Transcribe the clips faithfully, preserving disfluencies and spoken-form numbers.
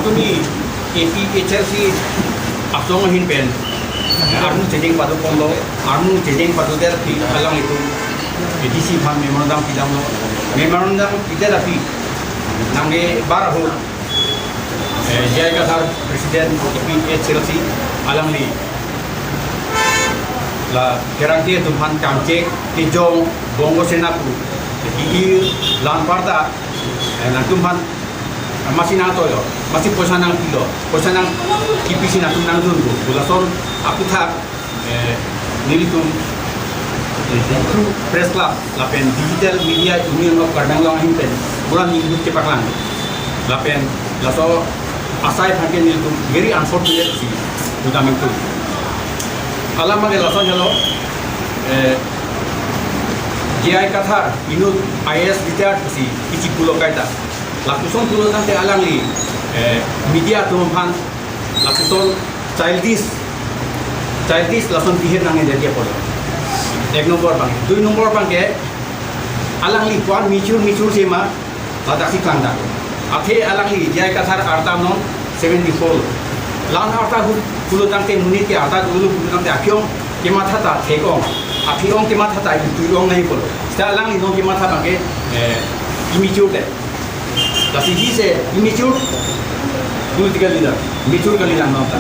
Tumi A P H L C asong ahin pen armu chejeng pado ponlo, armu chejeng pado der pi alanglitum A D C aphan memorandum pidamlo, memorandum pidet api nangkebar ahut, eh, J I Kathar President A P H L C alangli la kerangke atum aphan kangchek kejong Bongo Sena pu ki-ir lang parta, eh, nangtum aphan masi nangtoilo, masi poisa nangpilo, poisa nangkipisi nangtum nangdunpo pu lason aputhak, eh, nelitum, eh, Press Club lapen Digital Media Union of Karbi Anglong ahin pen pura ninghut kepaklang. Lapen laso asai aphan ke nelitum very unfortunate si utamengtu. Alam abang ke lason helo, eh, J I Kathar inut I A S retired si kichi pulo kaita. Lapuson pulo tangte alangli, eh, media atum aphan lapuson childish, childish lason behave nangji dia pulo. Ek nombor abang. Dui nombor abang ke alangli ko-an mature mature si ma, ladak si klangdak. Athe alangli J I Kathar arta non seventy-four. La-an arta hu pulo tangte monit ke arta dolo pulo tangte aphi-ong kematha ta thek-ong. Aphi-ong kematha ta itu-ong nangji pulo. Seta alangli non kematha abang ke, eh, immature te. Lasi he is a immature political leader. Mature kalilang nonta.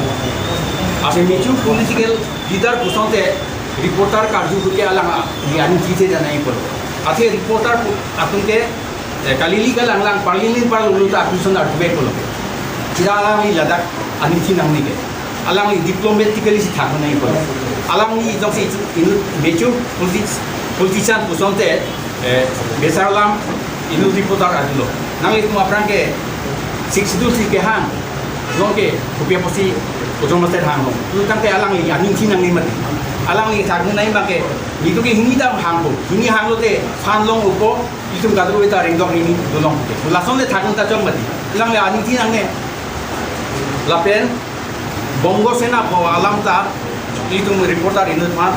As a mature political leader pusonte reporter karju ke alang a, ya ni chite jana ipor. Athe reporter pu-, atum ke, eh, kalili kalanglang parlin parlo ta atum son arju pulo. Seta alangli ladak aning chinang ni ke. Alangli diplomatically si thak nangji pulo. Alangli jongsi inut mature politi-, politician pusonte, eh, besar alam inut reporter arjulo. Nanglitum aphrang ke Sixth Schedule si kehang. Jongke kopi apotsi Autonomous State hanglo. Lapu tangte alangli aning chinang ni mati. Alangli thak nangji abang ke, nelitum ke hini dam hangpo. Hini hanglote phan long upo, itum kadokave ta ringdok hini dolong ke. Lason le thak nangji ta chok mati. Alangli aning chinang ne. Lapen Bongo Sena pu alam ta itum reporter inut ma,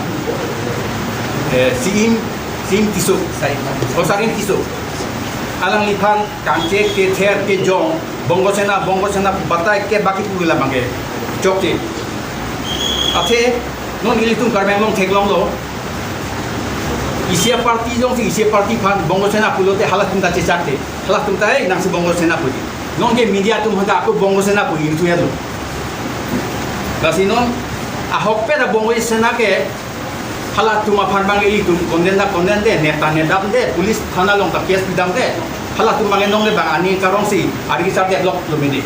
eh, Siim, Siim Tisso, Saim. Oh, Saim Tisso. Alangliphan kangchek kether kejong Bongo Sena, Bongo Sena batai ke baki pugila abang ke chokche. Athe non ilitum Karbi Anglong theklonglo. Isi a-party jongsi isi a-party aphan Bongo Sena pulote halatum ta chechakte. Halatum ta, eh, nangsi Bongo Sena pu. Nonke media atum aphan ta ako Bongo Sena pu ingthu yalo. Lasi non ahokpet a-Bongo Sena ke halatum aphan abang ilitum condemn ta condemn de, nep ta nep dam de, police thana along ta case pidam de. Halatum abang nongle abang ani karong si ari sar de lok lo mene.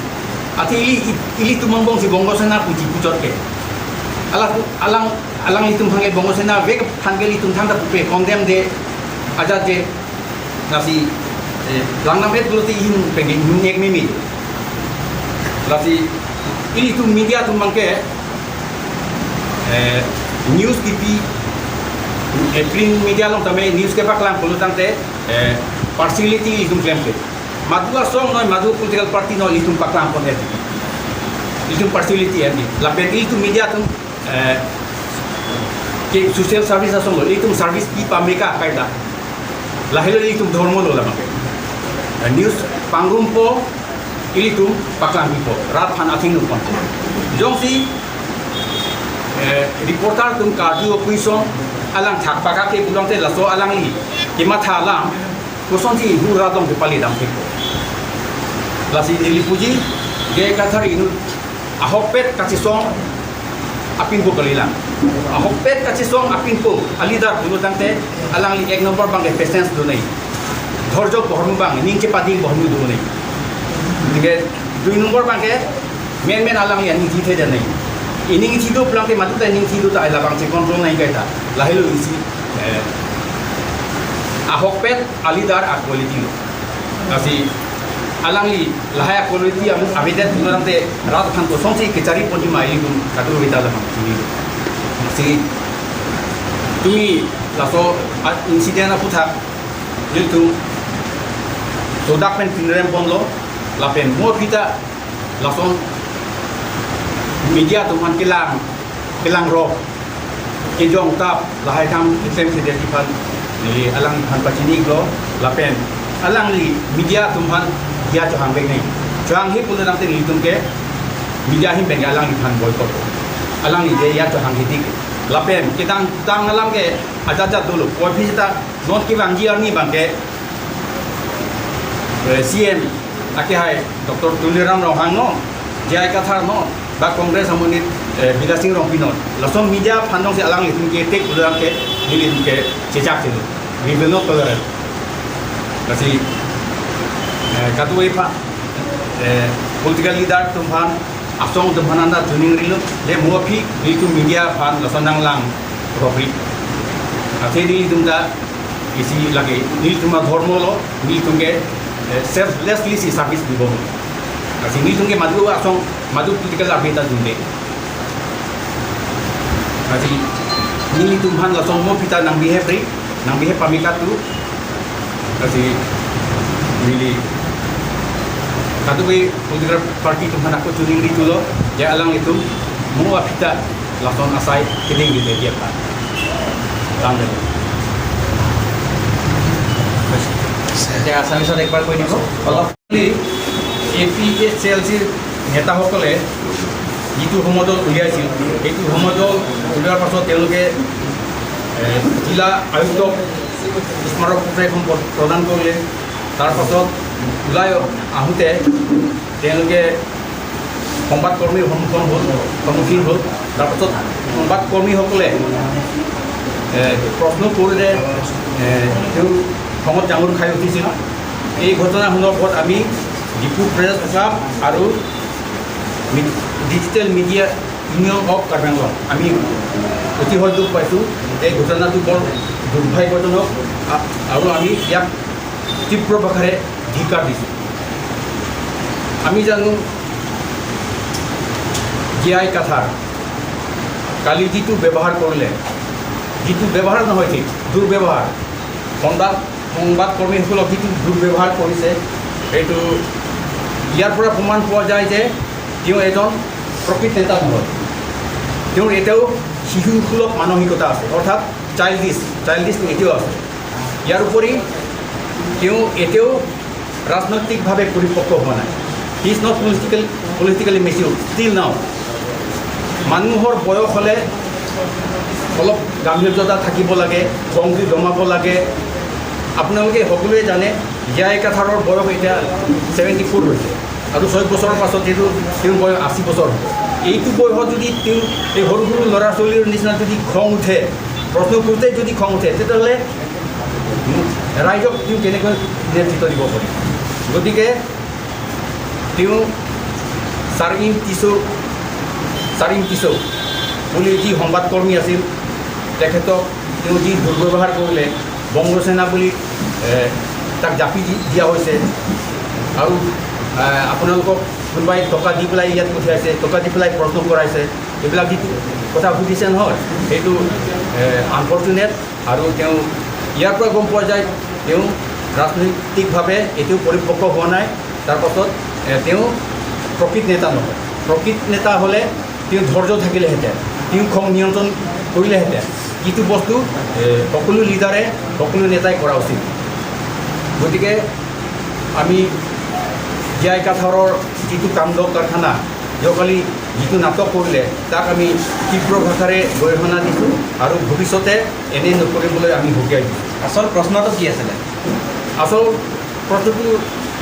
Athe ili, ilitum angbong si Bongo Sena puji puchot ke. Ala alang, alanglitum aphan ke Bongo Sena vek aphan ke ilitum thangta pupe condemn de, ajat de. Lasi, eh, langnam et pulote ihin pengen ihin nek meme. Lasi ilitum media atum abang ke, eh, news kipi, eh, print media along tame news kepaklang pulo tangte, eh, partiality ilitum klemkle. Madu asong noi, madu political party noi, ilitum paklang pon et. Ilitum partiality et. Lapen ilitum media atum, eh, ke social service asong lo, ilitum service pi pame ka kaita. Lahelo ilitum dhormo lo labang. Eh, news pangrumpo, ilitum paklangpipo, rat aphan athengno ponpo. Jongsi, eh, reporter atum karju question alang thak pakake pulote laso alangli kematha alam kosonsi hu rat along kepali damthekpo. Lasi neli puji, J I Kathar inut ahokpet kachesong apinpo kalilang. Ahokpet kachesong apinpo a-leader pulo tangte alangli ek nombor abang ke patience donai. Dhorjo bohormu abang, ning chepading bohormu donai. Anke dui nombor abang ke menmen alangli aning thithe donai. Ining thido pulote madu ta ining thido ta ai labang che control nangji kaita. Lahelo isi, eh, ahokpet a-leader a-quality lo. Lasi alangli lahai a-quality am-, avedet pulo tangte rat aphan kosonsi kechari ponji ma ilitum kadokave ta labang chini. Lasi tumi laso a-incident aputhak ilitum sodak pen pinrem ponlo lapen mo aphi ta lason media atum aphan kelang, kelang rok, kejong tap, lahai kam keklem kedet aphan, eh, alangliphan pachini iklo, lapen alangli media atum aphan dia chohang vek nangji. Hanghe pulo nangte nelitum ke media ahin pen ke alangliphan boycott. Alangli je ya to hanghe tik. Lapen kedamtang alam ke ajat ajat dolo. Koi phi seta non kevangji arni abang ke, eh, C M akehai Doctor Tuliram Ronghang non, J I Kathar non, ba Congress amonit, eh, Bidyasing Rongpi non. Lason media aphan jongsi alanglitum ke attack pulo abang ke nelitum ke chechak chelo. We will not tolerate. Lasi, eh, kadokave aphan, eh, political leader atum aphan, asong atum aphan anta choningrilo, le mo aphi nelitum media aphan lason nanglang rokri. Athe nelitum ta isi lake, nelitum adhormo lo, nelitum ke, eh, selflessly si service dibo. Lasi nelitum ke madu asong, madu political abita dunde. Lasi nelitum aphan lason mo aphi ta nang behave ri, nang behave pame katu. Lasi neli kadokave political party atum aphan ako choningri thulo, je alanglitum mo aphi ta lason asai kedengri de dia pa. Tanggal. এতিয়া আছামিছত একবাৰ কৈ দিব অলপ। A P H L চিৰ নেতাসকলে যিটো সমদল উলিয়াইছিল, সেইটো সমদল উলিওৱাৰ পাছত তেওঁলোকে, এ, জিলা আয়ুক্তক স্মাৰক পত্ৰ এখন প্ৰ-, প্ৰদান কৰিলে। তাৰ পাছত ওলাই আহোঁতে তেওঁলোকে সংবাদকৰ্মীৰ সন্মুখীন হ'ল, সন্মুখীন হ'ল। তাৰপাছত সংবাদকৰ্মীসকলে, এ, প্ৰশ্ন কৰোঁতে, এ, তেওঁ খঙত জাঙুৰ খাই উঠিছিল। এই ঘটনা সন্দৰ্ভত আমি ডিফু প্ৰেছ ক্লাব আৰু মি-, digital media union of Karbi Anglong, আমি অতিশয় দুখ পাইছোঁ। এই ঘটনাটো বৰ দুৰ্ভাগ্যজনক, আ-, আৰু আমি ইয়াক তীব্ৰ ভাষাৰে ধিক্কাৰ দিছোঁ। আমি জানো জে আই কাথাৰ কালি যিটো ব্যৱহাৰ কৰিলে, যিটো ব্যৱহাৰ নহয়, ঠিক দুৰ্ব্যৱহাৰ, সংবাদ, সংবাদকৰ্মীসকলক যিটো দুৰ্ব্যৱহাৰ কৰিছে, এইটো ইয়াৰ পৰা প্ৰমাণ পোৱা যায় যে তেওঁ এজন প্ৰকৃত নেতা নহয়। তেওঁৰ এতিয়াও শিশুসুলভ মানসিকতা আছে, অৰ্থাৎ চাইল্ডিছ, চাইল্ডিছ এতিয়াও আছে। ইয়াৰ উপৰি তেওঁ এতিয়াও ৰাজনৈতিকভাৱে পৰিপক্ক হোৱা নাই। He is not political, politically mature still now. মানুহৰ বয়স হ'লে অলপ গাম্ভীৰ্যতা থাকিব লাগে, খংটো দমাব লাগে। আপোনালোকে সকলোৱে জানে, জে আই কাথাৰৰ বয়স এতিয়া ছেভেণ্টি ফ'ৰ হৈছে আৰু ছয় বছৰৰ পাছত যিহেতু তেওঁৰ বয়স আশী বছৰ হ'ব। এইটো বয়সত যদি তেওঁ এই সৰু সৰু ল'ৰা ছোৱালীৰ নিচিনা যদি খং উঠে, প্ৰশ্ন কৰোঁতে যদি খং উঠে, তেতিয়াহ'লে ৰাইজক তেওঁ কেনেকৈ নেতৃত্ব দিব পাৰিব? গতিকে তেওঁ চাৰিং তিছো, চাৰিং তিছো বুলি যি সংবাদকৰ্মী আছিল, তেখেতক তেওঁ যি দুৰ্ব্যৱহাৰ কৰিলে, বংগসেনা বুলি, এ, তাক জাপি দি-, দিয়া হৈছে। আৰু, এ, আপোনালোকক কোনোবাই টকা দি পেলাই ইয়াত পঠিয়াইছে, টকা দি পেলাই প্ৰশ্ন কৰাইছে, এইবিলাক যিটো কথা সুধিছে নহয়, সেইটো, এ, আনফৰ্চুনেট। আৰু তেওঁ ইয়াৰ পৰা গম পোৱা যায়, তেওঁ ৰাজনৈতিকভাৱে এতিয়াও পৰিপক্ক হোৱা নাই। তাৰ পাছত, এ, তেওঁ প্ৰকৃত নেতা নহয়। প্ৰকৃত নেতা হ'লে তেওঁ ধৈৰ্য থাকিলেহেঁতেন, তেওঁ খং নিয়ন্ত্ৰণ কৰিলেহেঁতেন, যিটো বস্তু, এ, সকলো লিডাৰে, সকলো নেতাই কৰা উচিত। গতিকে আমি জে আই কাথাৰৰ যিটো কাণ্ড কাৰখানা, যোৱাকালি যিটো নাটক কৰিলে, তাক আমি তীব্ৰ ভাষাৰে গৰিহণা দিছোঁ আৰু ভৱিষ্যতে এনে নকৰিবলৈ আমি সকীয়াই দিছোঁ। আচল প্ৰশ্নটো কি আছিলে? আচল প্ৰশ্নটো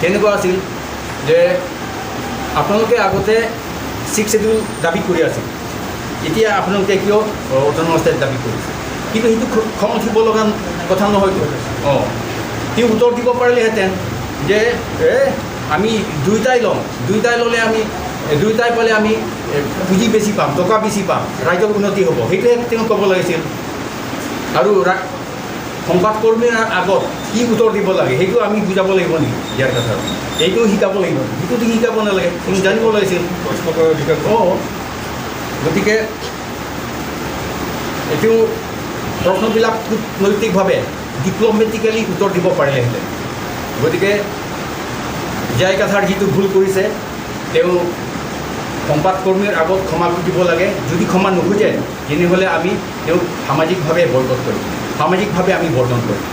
তেনেকুৱা আছিল যে আপোনালোকে আগতে ছিক্স শ্বেডিউল দাবী কৰি আছিল, এতিয়া আপোনালোকে কিয়, অ, অট'নমাছ ষ্টেট দাবী কৰিছে? কিন্তু সেইটো খ-, খং উঠিব লগা কথা নহয়তো। অ, তেওঁ উত্তৰ দিব পাৰিলেহেঁতেন যে, এ, আমি দুইটাই ল'ম, দুইটাই ল'লে আমি, এ, দুইটাই পালে আমি, এ, পুঁজি বেছি পাম, টকা বেছি পাম, ৰাইজৰ উন্নতি হ'ব, সেইটোৱে তেওঁ ক'ব লাগিছিল। আৰু ৰা-, সংবাদকৰ্মীৰ আগত কি উত্তৰ দিব লাগে, সেইটো আমি বুজাব লাগিব নেকি? ইয়াৰ কথা এইটো শিকাব লাগিব, সেইটোতো শিকাব নালাগে, তুমি জানিব লাগিছিল। প্ৰশ্ন কৰাৰ অধিকাৰ। অ, গতিকে এইটো প্ৰশ্নবিলাক কূটনৈতিকভাৱে, ডিপ্লমেটিকেলি উত্তৰ দিব পাৰিলেহেঁতেন। গতিকে জে আই কাথাৰ যিটো ভুল কৰিছে, তেওঁ সংবাদকৰ্মীৰ আগত ক্ষমা খুজিব লাগে। যদি ক্ষমা নুখুজে, তেনেহ'লে আমি তেওঁক সামাজিকভাৱে বয়কট কৰিম, সামাজিকভাৱে আমি বৰ্জন কৰিম।